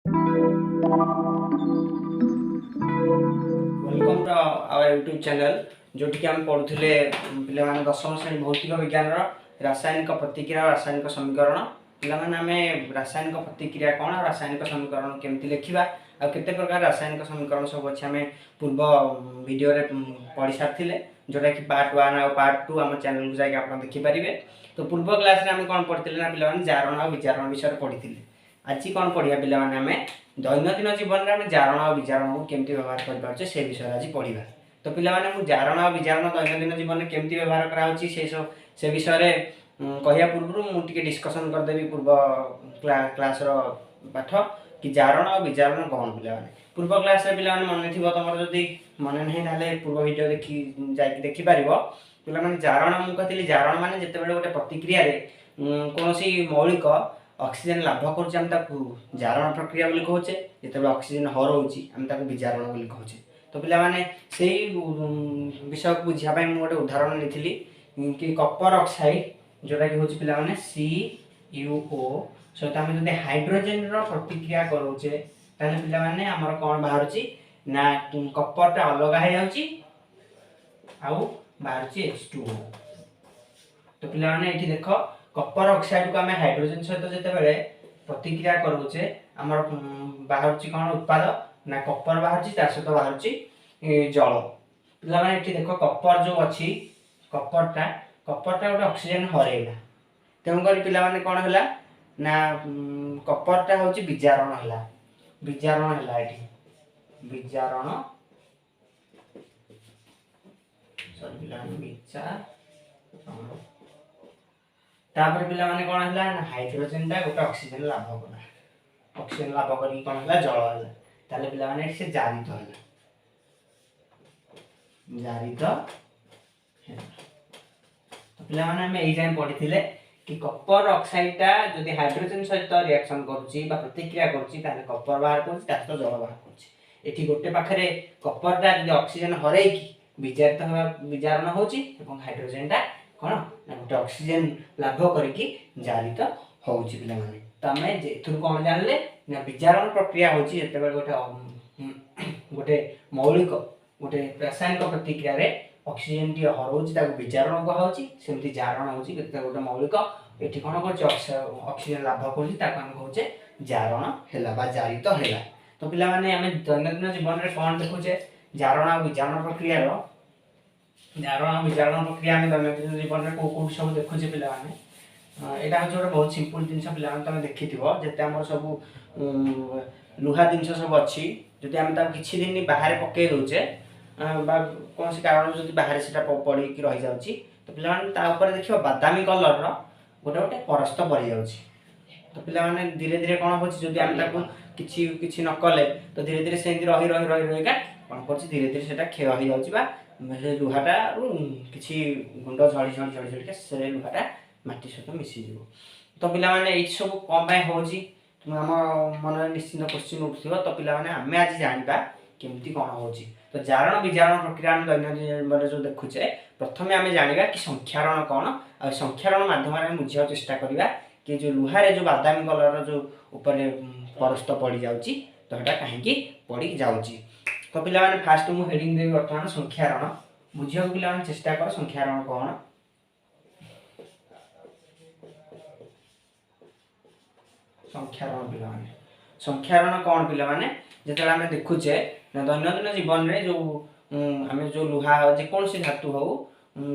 Welcome to our YouTube channel, ଯେଉଁଠିକି ଆମେ ପଢ଼ୁଥିଲେ ପିଲାମାନେ ଦଶମ ଶ୍ରେଣୀ ଭୌତିକ ବିଜ୍ଞାନର ରାସାୟନିକ ପ୍ରତିକ୍ରିୟା ଓ ରାସାୟନିକ ସମୀକରଣ। ପିଲାମାନେ, ଆମେ ରାସାୟନିକ ପ୍ରତିକ୍ରିୟା କ'ଣ ଆଉ ରାସାୟନିକ ସମୀକରଣ କେମିତି ଲେଖିବା ଆଉ କେତେ ପ୍ରକାର ରାସାୟନିକ ସମୀକରଣ ସବୁ ଅଛି, ଆମେ ପୂର୍ବ ଭିଡ଼ିଓରେ ପଢ଼ି ସାରିଥିଲେ, ଯେଉଁଟାକି ପାର୍ଟ 1 ଆଉ ପାର୍ଟ 2 ଆମ ଚ୍ୟାନେଲକୁ ଯାଇକି ଆପଣ ଦେଖିପାରିବେ। ତ ପୂର୍ବ କ୍ଲାସ୍ରେ ଆମେ କ'ଣ ପଢ଼ିଥିଲେ ନା ପିଲାମାନେ, ଜାରଣ ଆଉ ବିଜାରଣ ବିଷୟରେ ପଢ଼ିଥିଲେ। ଆଜି କ'ଣ ପଢ଼ିବା ପିଲାମାନେ? ଆମେ ଦୈନନ୍ଦିନ ଜୀବନରେ ଆମେ ଜାରଣ ଆଉ ବିଜାରଣକୁ କେମିତି ବ୍ୟବହାର କରିପାରୁଛେ, ସେ ବିଷୟରେ ଆଜି ପଢ଼ିବା। ତ ପିଲାମାନେ, ମୁଁ ଜାରଣ ଆଉ ବିଜାରଣ ଦୈନନ୍ଦିନ ଜୀବନରେ କେମିତି ବ୍ୟବହାର କରାହେଉଛି, ସେ ସବୁ ସେ ବିଷୟରେ କହିବା ପୂର୍ବରୁ ମୁଁ ଟିକେ ଡିସ୍କସନ୍ କରିଦେବି ପୂର୍ବ କ୍ଲାସ୍ର ପାଠ କି ଜାରଣ ଆଉ ବିଜାରଣ କ'ଣ। ପିଲାମାନେ, ପୂର୍ବ କ୍ଲାସ୍ରେ ପିଲାମାନେ ମନେ ଥିବ ତମର, ଯଦି ମନେ ନାହିଁ ତାହେଲେ ପୂର୍ବ ଭିଡ଼ିଓ ଦେଖି ଯାଇକି ଦେଖିପାରିବ। ପିଲାମାନେ, ଜାରଣ ମୁଁ କହିଥିଲି, ଜାରଣ ମାନେ ଯେତେବେଳେ ଗୋଟେ ପ୍ରତିକ୍ରିୟାରେ କୌଣସି ମୌଳିକ ଅକ୍ସିଜେନ୍ ଲାଭ କରୁଛି, ଆମେ ତାକୁ ଜାରଣ ପ୍ରକ୍ରିୟା ବୋଲି କହୁଛେ। ଯେତେବେଳେ ଅକ୍ସିଜେନ୍ ହରଉଛି, ଆମେ ତାକୁ ବିଜାରଣ ବୋଲି କହୁଛେ। ତ ପିଲାମାନେ, ସେଇ ବିଷୟକୁ ବୁଝିବା ପାଇଁ ମୁଁ ଗୋଟେ ଉଦାହରଣ ନେଇଥିଲି କି କପର ଅକ୍ସାଇଡ୍, ଯେଉଁଟାକି ହେଉଛି ପିଲାମାନେ CuO ସହିତ ଆମେ ଯଦି ହାଇଡ୍ରୋଜେନର ପ୍ରତିକ୍ରିୟା କରାଉଛେ, ତାହେଲେ ପିଲାମାନେ ଆମର କ'ଣ ବାହାରୁଛି ନା କପରଟା ଅଲଗା ହେଇଯାଉଛି ଆଉ ବାହାରୁଛି H2O। ତ ପିଲାମାନେ, ଏଇଠି ଦେଖ, କପର ଅକ୍ସାଇଡକୁ ଆମେ ହାଇଡ୍ରୋଜେନ ସହିତ ଯେତେବେଳେ ପ୍ରତିକ୍ରିୟା କରାଉଛେ, ଆମର ବାହାରୁଛି କ'ଣ ଉତ୍ପାଦ ନା କପର ବାହାରୁଛି, ତା ସହିତ ବାହାରୁଛି ଜଳ। ପିଲାମାନେ, ଏଠି ଦେଖ, କପର ଯେଉଁ ଅଛି, କପରଟା ଗୋଟେ ଅକ୍ସିଜେନ ହରେଇଲା। ତେଣୁକରି ପିଲାମାନେ, କ'ଣ ହେଲା ନା କପରଟା ହେଉଛି ବିଜାରଣ ହେଲା। ବିଜାରଣ ହେଲା ଏଠି, ବିଜାରଣ, ସରି ପିଲାମାନେ, ବିଜାରଣ। ତାପରେ ପିଲାମାନେ, କ'ଣ ହେଲା ନା ହାଇଡ୍ରୋଜେନଟା ଗୋଟେ ଅକ୍ସିଜେନ ଲାଭ କଲା। ଅକ୍ସିଜେନ ଲାଭ କରିକି କ'ଣ ହେଲା? ଜଳ ହେଲା। ତାହେଲେ ପିଲାମାନେ, ଏଠି ସେ ଜାରିତ ହେଲା, ଜାରିତ ହେଲା। ତ ପିଲାମାନେ, ଆମେ ଏଇ ଯାଏଁ ପଢିଥିଲେ କି କପର ଅକ୍ସାଇଡଟା ଯଦି ହାଇଡ୍ରୋଜେନ ସହିତ ରିଆକ୍ସନ କରୁଛି ବା ପ୍ରତିକ୍ରିୟା କରୁଛି, ତାହେଲେ କପର ବାହାର କରୁଛି, ତା ସହିତ ଜଳ ବାହାର କରୁଛି। ଏଠି ଗୋଟେ ପାଖରେ କପରଟା ଯଦି ଅକ୍ସିଜେନ ହରେଇକି ବିଜାରିତ ହେବା ବିଜାରଣ ହେଉଛି ଏବଂ ହାଇଡ୍ରୋଜେନଟା କ'ଣ ନା ଗୋଟେ ଅକ୍ସିଜେନ ଲାଭ କରିକି ଜାରିତ ହେଉଛି। ପିଲାମାନେ, ତ ଆମେ ଏଥିରୁ କ'ଣ ଜାଣିଲେ ନା ବିଜାରଣ ପ୍ରକ୍ରିୟା ହେଉଛି ଯେତେବେଳେ ଗୋଟେ ମୌଳିକ ଗୋଟେ ରାସାୟନିକ ପ୍ରତିକ୍ରିୟାରେ ଅକ୍ସିଜେନଟିଏ ହରଉଛି, ତାକୁ ବିଜାରଣ କୁହାହେଉଛି। ସେମିତି ଜାରଣ ହେଉଛି କେତେ ଗୋଟେ ମୌଳିକ ଏଠି କ'ଣ କରୁଛି, ଅକ୍ସିଜେନ ଲାଭ କରୁଛି, ତାକୁ ଆମେ କହୁଛେ ଜାରଣ ହେଲା ବା ଜାରିତ ହେଲା। ତ ପିଲାମାନେ, ଆମେ ଦୈନନ୍ଦିନ ଜୀବନରେ କ'ଣ ଦେଖୁଛେ? ଜାରଣ ଆଉ ବିଜାରଣ ପ୍ରକ୍ରିୟାର, ଜାରଣ ଆଉ ବିଜାରଣ ପ୍ରକ୍ରିୟା ଆମେ ଦୈନନ୍ଦିନ ଜୀବନରେ କୋଉ କୋଉଠି ସବୁ ଦେଖୁଛେ? ପିଲାମାନେ, ଏଇଟା ହେଉଛି ଗୋଟେ ବହୁତ ସିମ୍ପଲ ଜିନିଷ। ପିଲାମାନେ, ତମେ ଦେଖିଥିବ, ଯେତେ ଆମର ସବୁ ଲୁହା ଜିନିଷ ସବୁ ଅଛି, ଯଦି ଆମେ ତାକୁ କିଛି ଦିନ ବାହାରେ ପକେଇ ଦଉଛେ ବା କୌଣସି କାରଣରୁ ଯଦି ବାହାରେ ସେଟା ପଡ଼ିକି ରହିଯାଉଛି, ତ ପିଲାମାନେ, ତା ଉପରେ ଦେଖିବ ବାଦାମୀ କଲର୍ର ଗୋଟେ ଗୋଟେ ପରସ୍ତ ପଡ଼ିଯାଉଛି। ତ ପିଲାମାନେ, ଧୀରେ ଧୀରେ କ'ଣ ହେଉଛି, ଯଦି ଆମେ ତାକୁ କିଛି କିଛି ନ କଲେ, ତ ଧୀରେ ଧୀରେ ସେମିତି ରହି ରହି ରହି ରହିକା କ'ଣ କରୁଛି, ଧୀରେ ଧୀରେ ସେଟା କ୍ଷୟ ହେଇଯାଉଛି ବା ସେ ଲୁହାଟାରୁ କିଛି ଗୁଣ୍ଡ ଝଡ଼ି ଝଡ଼ି ଝଡ଼ି ଝଡ଼ିକା ସେ ଲୁହାଟା ମାଟି ସହିତ ମିଶିଯିବ। ତ ପିଲାମାନେ, ଏଇ ସବୁ କ'ଣ ପାଇଁ ହେଉଛି, ତୁମେ ଆମ ମନରେ ନିଶ୍ଚିନ୍ତ କୋଶ୍ଚିନ୍ ଉଠୁଥିବ। ତ ପିଲାମାନେ, ଆମେ ଆଜି ଜାଣିବା କେମିତି କ'ଣ ହେଉଛି। ତ ଜାରଣ ବିଜାରଣ ପ୍ରକ୍ରିୟା ଆମେ ଦୈନନ୍ଦିନ ଜୀବନରେ ଯେଉଁ ଦେଖୁଛେ, ପ୍ରଥମେ ଆମେ ଜାଣିବା କି ସଂକ୍ଷାରଣ କ'ଣ ଆଉ ସଂକ୍ଷାରଣ ମାଧ୍ୟମରେ ଆମେ ବୁଝିବାକୁ ଚେଷ୍ଟା କରିବା କି ଯେଉଁ ଲୁହାରେ ଯେଉଁ ବାଦାମୀ କଲର୍ର ଯେଉଁ ଉପରେ ପରସ୍ତ ପଡ଼ିଯାଉଛି, ତ ସେଟା କାହିଁକି ପଡ଼ିଯାଉଛି? ତ ପିଲାମାନେ, ଫାଷ୍ଟ ମୁଁ ହେଡ଼ିଂ ଦେବି ବର୍ତ୍ତମାନ ସଂକ୍ଷାରଣ। ବୁଝିବାକୁ ପିଲାମାନେ ଚେଷ୍ଟା କର, ସଂକ୍ଷାରଣ କ'ଣ। ସଂକ୍ଷାରଣ ପିଲାମାନେ, ସଂକ୍ଷାରଣ କ'ଣ? ପିଲାମାନେ, ଯେତେବେଳେ ଆମେ ଦେଖୁଛେ ନା ଦୈନନ୍ଦିନ ଜୀବନରେ ଯେଉଁ ଆମେ ଯେଉଁ ଲୁହା, ଯେକୌଣସି ଧାତୁ ହଉ,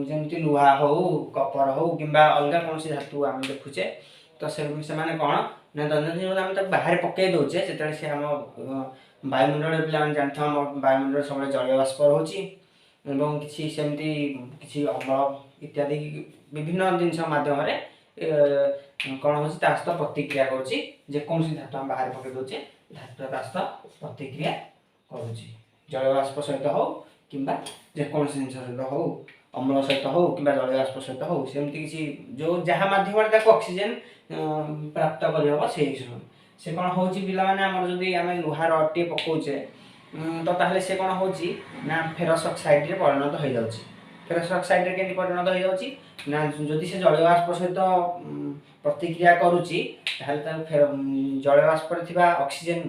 ଯେମିତି ଲୁହା ହଉ, କପର ହଉ କିମ୍ବା ଅଲଗା କୌଣସି ଧାତୁ ଆମେ ଦେଖୁଛେ, ତ ସେମାନେ କ'ଣ ନା ଦୈନନ୍ଦିନ ଜୀବନରେ ଆମେ ତାକୁ ବାହାରେ ପକେଇ ଦେଉଛେ, ଯେତେବେଳେ ସେ ଆମ ବାୟୁମଣ୍ଡଳରେ, ପିଲାମାନେ ଜାଣିଥାଉ, ଆମ ବାୟୁମଣ୍ଡଳରେ ସବୁବେଳେ ଜଳୀୟ ବାଷ୍ପ ରହୁଛି ଏବଂ କିଛି ସେମିତି କିଛି ଅମ୍ଳ ଇତ୍ୟାଦି ବିଭିନ୍ନ ଜିନିଷ ମାଧ୍ୟମରେ କ'ଣ ହେଉଛି, ତା ସହିତ ପ୍ରତିକ୍ରିୟା କରୁଛି। ଯେକୌଣସି ଧାତୁ ଆମେ ବାହାରେ ପକେଇ ଦେଉଛେ, ଧାତୁ ତା ସହିତ ପ୍ରତିକ୍ରିୟା କରୁଛି, ଜଳୀୟ ବାଷ୍ପ ସହିତ ହଉ କିମ୍ବା ଯେକୌଣସି ଜିନିଷ ସହିତ ହଉ, ଅମ୍ଳ ସହିତ ହଉ କିମ୍ବା ଜଳୀୟ ବାଷ୍ପ ସହିତ ହଉ, ସେମିତି କିଛି ଯେଉଁ ଯାହା ମାଧ୍ୟମରେ ତାକୁ ଅକ୍ସିଜେନ ପ୍ରାପ୍ତ କରିହେବ, ସେଇ ସବୁ ସେ କ'ଣ ହେଉଛି ପିଲାମାନେ, ଆମର ଯଦି ଆମେ ଲୁହା ରଡ଼ଟିଏ ପକାଉଛେ, ତ ତାହେଲେ ସେ କ'ଣ ହେଉଛି ନା ଫେରସ୍ ଅକ୍ସାଇଡ଼ରେ ପରିଣତ ହେଇଯାଉଛି। ଫେରସ୍ ଅକ୍ସାଇଡ୍ରେ କେମିତି ପରିଣତ ହେଇଯାଉଛି ନା, ଯଦି ସେ ଜଳୀୟ ବାଷ୍ପ ସହିତ ପ୍ରତିକ୍ରିୟା କରୁଛି, ତାହେଲେ ତାକୁ ଜଳୀୟ ବାଷ୍ପରେ ଥିବା ଅକ୍ସିଜେନ୍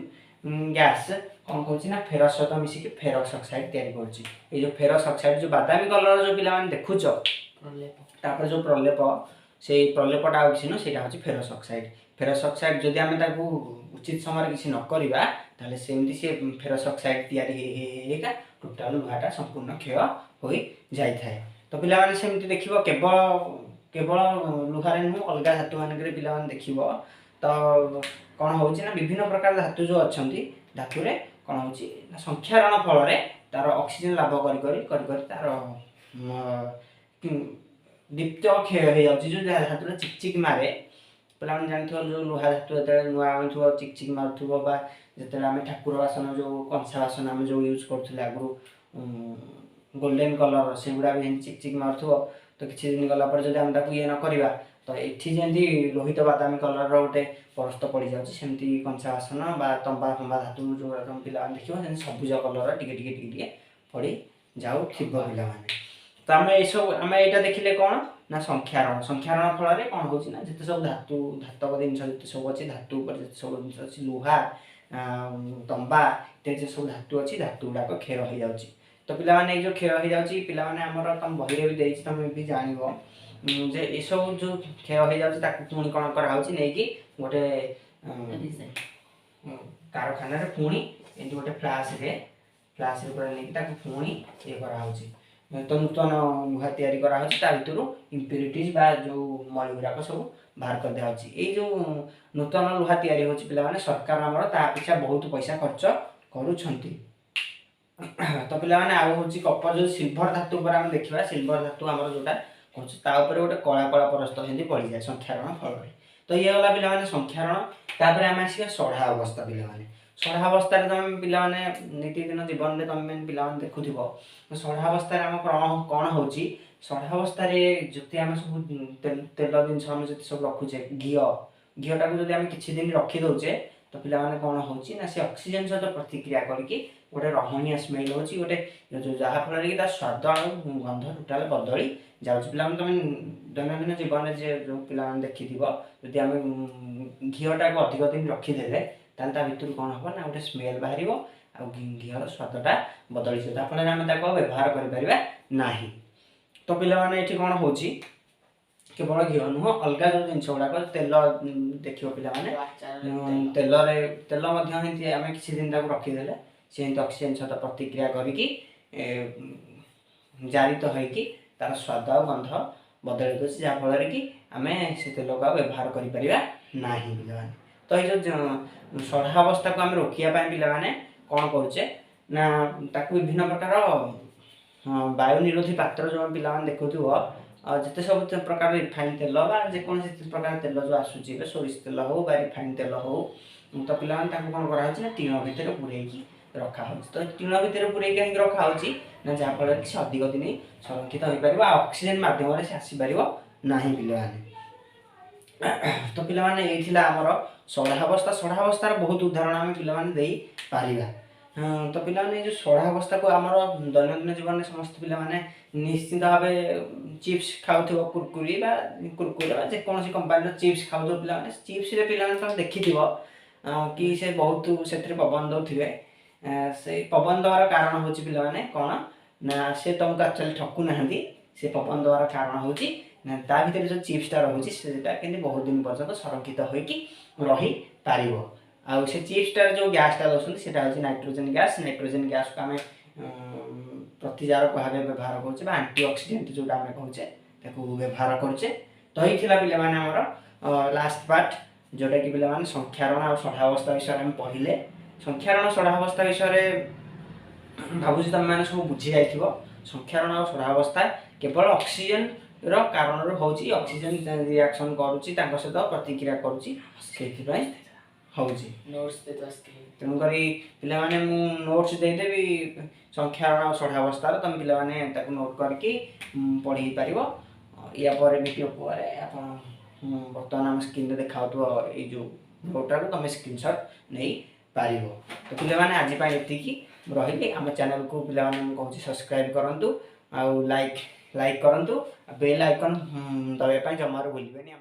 ଗ୍ୟାସ୍ କ'ଣ କରୁଛି ନା, ଫେରସ୍ ସହିତ ମିଶିକି ଫେରସ୍ ଅକ୍ସାଇଡ୍ ତିଆରି କରୁଛି। ଏଇ ଯେଉଁ ଫେରସ୍ ଅକ୍ସାଇଡ୍, ଯେଉଁ ବାଦାମୀ କଲର ଯେଉଁ ପିଲାମାନେ ଦେଖୁଛ, ପ୍ରଲେପ। ତାପରେ ଯେଉଁ ପ୍ରଲେପ, ସେଇ ପ୍ରଲେପଟା ଆଉ କିଛି ନୁହଁ, ସେଇଟା ହେଉଛି ଫେରସ୍ ଅକ୍ସାଇଡ୍। ଫେରସ୍ ଅକ୍ସାଇଡ୍ ଯଦି ଆମେ ତାକୁ ଉଚିତ ସମୟରେ କିଛି ନ କରିବା, ତାହେଲେ ସେମିତି ସେ ଫେରସ୍ ଅକ୍ସାଇଡ୍ ତିଆରି ହେଇ ହେଇ ହେଇ ହେଇକା ଟୋଟାଲ ଲୁହାଟା ସମ୍ପୂର୍ଣ୍ଣ କ୍ଷୟ ହୋଇ ଯାଇଥାଏ। ତ ପିଲାମାନେ, ସେମିତି ଦେଖିବ, କେବଳ କେବଳ ଲୁହାରେ ନୁହଁ, ଅଲଗା ଧାତୁ ମାନଙ୍କରେ ପିଲାମାନେ ଦେଖିବ ତ କ'ଣ ହେଉଛି ନା, ବିଭିନ୍ନ ପ୍ରକାର ଧାତୁ ଯେଉଁ ଅଛନ୍ତି, ଧାତୁରେ କ'ଣ ହେଉଛି ନା, ସଂକ୍ଷାରଣ ଫଳରେ ତାର ଅକ୍ସିଜେନ୍ ଲାଭ କରି କରି କରି କରି ତାର ଦୀପ୍ତ କ୍ଷୟ ହେଇଯାଉଛି। ଯେଉଁ ଧାତୁଟା ଚିକ୍ ଚିକ୍ ମାରେ, ପିଲାମାନେ ଜାଣିଥିବ, ଯେଉଁ ଲୁହା ଧାତୁ ଯେତେବେଳେ ନୂଆ ଆଣୁଥିବ ଚିକ୍ ଚିକ୍ ମାରୁଥିବ, ବା ଯେତେବେଳେ ଆମେ ଠାକୁର ବାସନ, ଯେଉଁ କଂସା ବାସନ ଆମେ ଯେଉଁ ୟୁଜ୍ କରୁଥିଲେ ଆଗରୁ ଗୋଲ୍ଡେନ୍ କଲର୍, ସେଗୁଡ଼ା ବି ଏମିତି ଚିକ୍ ଚିକ୍ ମାରୁଥିବ। ତ କିଛି ଦିନ ଗଲା ପରେ ଯଦି ଆମେ ତାକୁ ଇଏ ନ କରିବା, ତ ଏଠି ଯେମିତି ଲୋହିତ ବାଦାମୀ କଲର୍ର ଗୋଟେ ପରସ୍ତ ପଡ଼ିଯାଉଛି, ସେମିତି କଂସା ବାସନ ବା ତମ୍ବା ଫମ୍ବା ଧାତୁ ଯେଉଁଗୁଡ଼ା ତମ ପିଲାମାନେ ଦେଖିବ, ସେମିତି ସବୁଜ କଲର୍ର ଟିକେ ଟିକେ ଟିକେ ଟିକେ ପଡ଼ି ଯାଉଥିବ ପିଲାମାନେ। ତ ଆମେ ଏସବୁ ଆମେ ଏଇଟା ଦେଖିଲେ କ'ଣ ନା, ସଂକ୍ଷାରଣ। ସଂକ୍ଷାରଣ ଫଳରେ କ'ଣ ହେଉଛି ନା, ଯେତେ ସବୁ ଧାତୁ, ଧାତବ ଜିନିଷ ଯେତେ ସବୁ ଅଛି, ଧାତୁ ଉପରେ ଯେତେ ସବୁ ଜିନିଷ ଅଛି, ଲୁହା, ତମ୍ବା ଇତ୍ୟାଦି ଯେ ସବୁ ଧାତୁ ଅଛି, ଧାତୁ ଗୁଡ଼ାକ କ୍ଷୟ ହେଇଯାଉଛି। ତ ପିଲାମାନେ, ଏଇ ଯେଉଁ କ୍ଷୟ ହେଇଯାଉଛି ପିଲାମାନେ, ଆମର ତମ ବହିରେ ବି ଦେଇଛି, ତମେ ବି ଜାଣିବ ଯେ ଏସବୁ ଯେଉଁ କ୍ଷୟ ହେଇଯାଉଛି, ତାକୁ ପୁଣି କ'ଣ କରାହେଉଛି, ନେଇକି ଗୋଟେ କାରଖାନାରେ ପୁଣି ଏମିତି ଗୋଟେ ଫ୍ଲାସ୍ରେ ପୁରା ନେଇକି ତାକୁ ପୁଣି ଇଏ କରାହେଉଛି। ତ ନୂତନ ଲୁହା ତିଆରି କରାହେଉଛି, ତା ଭିତରୁ ଇମ୍ପ୍ୟୁରିଟିଜ୍ ବା ଯେଉଁ ମଳି ଗୁଡ଼ାକ ସବୁ ବାହାର କରିଦିଆହେଉଛି। ଏଇ ଯେଉଁ ନୂତନ ଲୁହା ତିଆରି ହେଉଛି ପିଲାମାନେ, ସରକାର ଆମର ତା ପିଛା ବହୁତ ପଇସା ଖର୍ଚ୍ଚ କରୁଛନ୍ତି। ତ ପିଲାମାନେ, ଆଉ ହେଉଛି କପର, ଯେଉଁ ସିଲଭର ଧାତୁ ଉପରେ ଆମେ ଦେଖିବା, ସିଲଭର ଧାତୁ ଆମର ଯେଉଁଟା କହୁଛୁ, ତା ଉପରେ ଗୋଟେ କଳା କଳା ପରସ୍ତ ସେମିତି ପଡ଼ିଯାଏ ସଂକ୍ଷାରଣ ଫଳରେ। ତ ଇଏ ଗଲା ପିଲାମାନେ ସଂକ୍ଷାରଣ। ତାପରେ ଆମେ ଆସିବା ସଢ଼ା ଅବସ୍ଥା। ପିଲାମାନେ, ସଢ଼ା ଅବସ୍ଥାରେ ତମେ ପିଲାମାନେ ନୀତିଦିନ ଜୀବନରେ ତମେ ପିଲାମାନେ ଦେଖୁଥିବ, ସଢ଼ା ଅବସ୍ଥାରେ ଆମ କ'ଣ କ'ଣ ହେଉଛି। ସଢ଼ା ଅବସ୍ଥାରେ ଯେତେ ଆମେ ସବୁ ତେଲ ଜିନିଷ ଆମେ ଯେତେ ସବୁ ରଖୁଛେ, ଘିଅଟାକୁ ଯଦି ଆମେ କିଛି ଦିନ ରଖି ଦେଉଛେ, ତ ପିଲାମାନେ କ'ଣ ହେଉଛି ନା, ସେ ଅକ୍ସିଜେନ୍ ସହିତ ପ୍ରତିକ୍ରିୟା କରିକି ଗୋଟେ ରହଣିଆ ସ୍ମେଲ୍ ହେଉଛି ଗୋଟେ ଯେଉଁ, ଯାହାଫଳରେ କି ତା ସ୍ୱାଦ ଆଉ ଗନ୍ଧ ଟୋଟାଲ ବଦଳି ଯାଉଛି। ପିଲାମାନେ, ତମେ ଦୈନନ୍ଦିନ ଜୀବନରେ ଯେ ଯେଉଁ ପିଲାମାନେ ଦେଖିଥିବ, ଯଦି ଆମେ ଘିଅଟାକୁ ଅଧିକ ଦିନ ରଖିଦେଲେ, ତାହେଲେ ତା ଭିତରୁ କ'ଣ ହେବ ନା, ଗୋଟେ ସ୍ମେଲ୍ ବାହାରିବ ଆଉ ଘିଅର ସ୍ୱାଦଟା ବଦଳିଯିବ, ଯାହାଫଳରେ ଆମେ ତାକୁ ଆଉ ବ୍ୟବହାର କରିପାରିବା ନାହିଁ। ତ ପିଲାମାନେ, ଏଠି କ'ଣ ହେଉଛି, କେବଳ ଘିଅ ନୁହଁ, ଅଲଗା ଯେଉଁ ଜିନିଷ ଗୁଡ଼ାକ, ତେଲ ଦେଖିବ ପିଲାମାନେ, ତେଲରେ, ତେଲ ମଧ୍ୟ ଏମିତି ଆମେ କିଛି ଦିନ ତାକୁ ରଖିଦେଲେ, ସେ ଏମିତି ଅକ୍ସିଜେନ୍ ସହିତ ପ୍ରତିକ୍ରିୟା କରିକି ଜାରିତ ହେଇକି ତାର ସ୍ୱାଦ ଆଉ ଗନ୍ଧ ବଦଳି ଦେଉଛି, ଯାହାଫଳରେ କି ଆମେ ସେ ତେଲକୁ ଆଉ ବ୍ୟବହାର କରିପାରିବା ନାହିଁ ପିଲାମାନେ। ତ ଏଇ ଯେଉଁ ସଢ଼ା ଅବସ୍ଥାକୁ ଆମେ ରୋକିବା ପାଇଁ ପିଲାମାନେ କ'ଣ କରୁଛେ ନା, ତାକୁ ବିଭିନ୍ନ ପ୍ରକାର ବାୟୁ ନିରୋଧୀ ପାତ୍ର, ଯେଉଁ ପିଲାମାନେ ଦେଖୁଥିବ, ଯେତେ ସବୁ ପ୍ରକାର ରିଫାଇନ୍ ତେଲ ବା ଯେକୌଣସି ପ୍ରକାର ତେଲ ଯେଉଁ ଆସୁଛି ଏବେ, ସୋରିଷ ତେଲ ହଉ ବା ରିଫାଇନ୍ ତେଲ ହଉ, ତ ପିଲାମାନେ ତାକୁ କ'ଣ କରାହେଉଛି ନା, ଟିଣ ଭିତରେ ପୂରେଇକି ରଖାହେଉଛି। ତ ଟିଣ ଭିତରେ ପୂରେଇକି କାହିଁକି ରଖାହେଉଛି ନା, ଯାହାଫଳରେ କି ସେ ଅଧିକ ଦିନ ସଂରକ୍ଷିତ ହୋଇପାରିବ ଆଉ ଅକ୍ସିଜେନ୍ ମାଧ୍ୟମରେ ସେ ଆସିପାରିବ ନାହିଁ ପିଲାମାନେ। ତ ପିଲାମାନେ, ଏଇ ଥିଲା ଆମର ସଢ଼ା ଅବସ୍ଥା। ସଢ଼ା ଅବସ୍ଥାର ବହୁତ ଉଦାହରଣ ଆମେ ପିଲାମାନେ ଦେଇପାରିବା। ତ ପିଲାମାନେ, ଏଇ ଯେଉଁ ସଢ଼ା ଅବସ୍ଥାକୁ ଆମର ଦୈନନ୍ଦିନ ଜୀବନରେ ସମସ୍ତେ ପିଲାମାନେ ନିଶ୍ଚିନ୍ତ ଭାବେ ଚିପ୍ସ ଖାଉଥିବ, କୁରକୁରି ବା କୁରକୁରେ ବା ଯେକୌଣସି କମ୍ପାନୀର ଚିପ୍ସ ଖାଉଥିବ ପିଲାମାନେ। ଚିପ୍ସରେ ପିଲାମାନେ ତମେ ଦେଖିଥିବ କି ସେ ବହୁତ ସେଥିରେ ପବନ ଦେଉଥିବେ। ସେଇ ପବନ ଦେବାର କାରଣ ହେଉଛି ପିଲାମାନେ କ'ଣ ନା, ସେ ତମକୁ ଆକ୍ଚୁଆଲି ଠକୁ ନାହାନ୍ତି। ସେ ପବନ ଦେବାର କାରଣ ହେଉଛି ନା, ତା ଭିତରେ ଯେଉଁ ଚିପ୍ସଟା ରହୁଛି, ସେଟା କେମିତି ବହୁତ ଦିନ ପର୍ଯ୍ୟନ୍ତ ସଂରକ୍ଷିତ ହୋଇକି ରହିପାରିବ। ଆଉ ସେ ଚିପ୍ସଟାରେ ଯେଉଁ ଗ୍ୟାସଟା ଦେଉଛନ୍ତି, ସେଇଟା ହେଉଛି ନାଇଟ୍ରୋଜେନ୍ ଗ୍ୟାସ୍। ନାଇଟ୍ରୋଜେନ୍ ଗ୍ୟାସକୁ ଆମେ ପ୍ରତିଜାରକ ଭାବେ ବ୍ୟବହାର କରୁଛେ ବା ଆଣ୍ଟି ଅକ୍ସିଡେଣ୍ଟ ଯେଉଁଟା ଆମେ କହୁଛେ, ତାକୁ ବ୍ୟବହାର କରୁଛେ। ତ ଏଇ ଥିଲା ପିଲାମାନେ ଆମର ଲାଷ୍ଟ ପାର୍ଟ, ଯେଉଁଟାକି ପିଲାମାନେ ସଂକ୍ଷାରଣ ଆଉ ସଢ଼ା ଅବସ୍ଥା ବିଷୟରେ ଆମେ ପଢ଼ିଲେ। ସଂକ୍ଷାରଣ ସଢ଼ା ଅବସ୍ଥା ବିଷୟରେ ଭାବୁଛି ତମେମାନେ ସବୁ ବୁଝି ଯାଇଥିବ। ସଂକ୍ଷାରଣ ଆଉ ସଢ଼ା ଅବସ୍ଥା କେବଳ ଅକ୍ସିଜେନର କାରଣରୁ ହେଉଛି। ଅକ୍ସିଜେନ ରିଆକ୍ସନ୍ କରୁଛି, ତାଙ୍କ ସହିତ ପ୍ରତିକ୍ରିୟା କରୁଛି, ସେଇଥିପାଇଁ ହେଉଛି। ନୋଟ୍ସ ଦେଇଦେବା ସ୍କ୍ରିନ୍। ତେଣୁକରି ପିଲାମାନେ, ମୁଁ ନୋଟ୍ସ ଦେଇଦେବି ସଂକ୍ଷାରଣ ଆଉ ସଢ଼ା ଅବସ୍ଥାର, ତମେ ପିଲାମାନେ ତାକୁ ନୋଟ୍ କରିକି ପଢ଼ି ପାରିବ। ୟା ପରେ ଭିଡ଼ିଓ ପରେ ଆପଣ ବର୍ତ୍ତମାନ ଆମ ସ୍କ୍ରିନ୍ରେ ଦେଖାଉଥିବ ଏଇ ଯେଉଁ ନୋଟ୍ଟାକୁ ତମେ ସ୍କ୍ରିନସଟ୍ ନେଇପାରିବ। ତ ପିଲାମାନେ, ଆଜି ପାଇଁ ଏତିକି। ମୁଁ ରହିଲି। ଆମ ଚ୍ୟାନେଲକୁ ପିଲାମାନେ ମୁଁ କହୁଛି ସବସ୍କ୍ରାଇବ୍ କରନ୍ତୁ ଆଉ ଲାଇକ୍ ଲାଇକ୍ କରନ୍ତୁ, ବେଲ୍ ଆଇକନ୍ ଦବାଇବା ପାଇଁ ଜମାରୁ ଭୁଲିବେନି।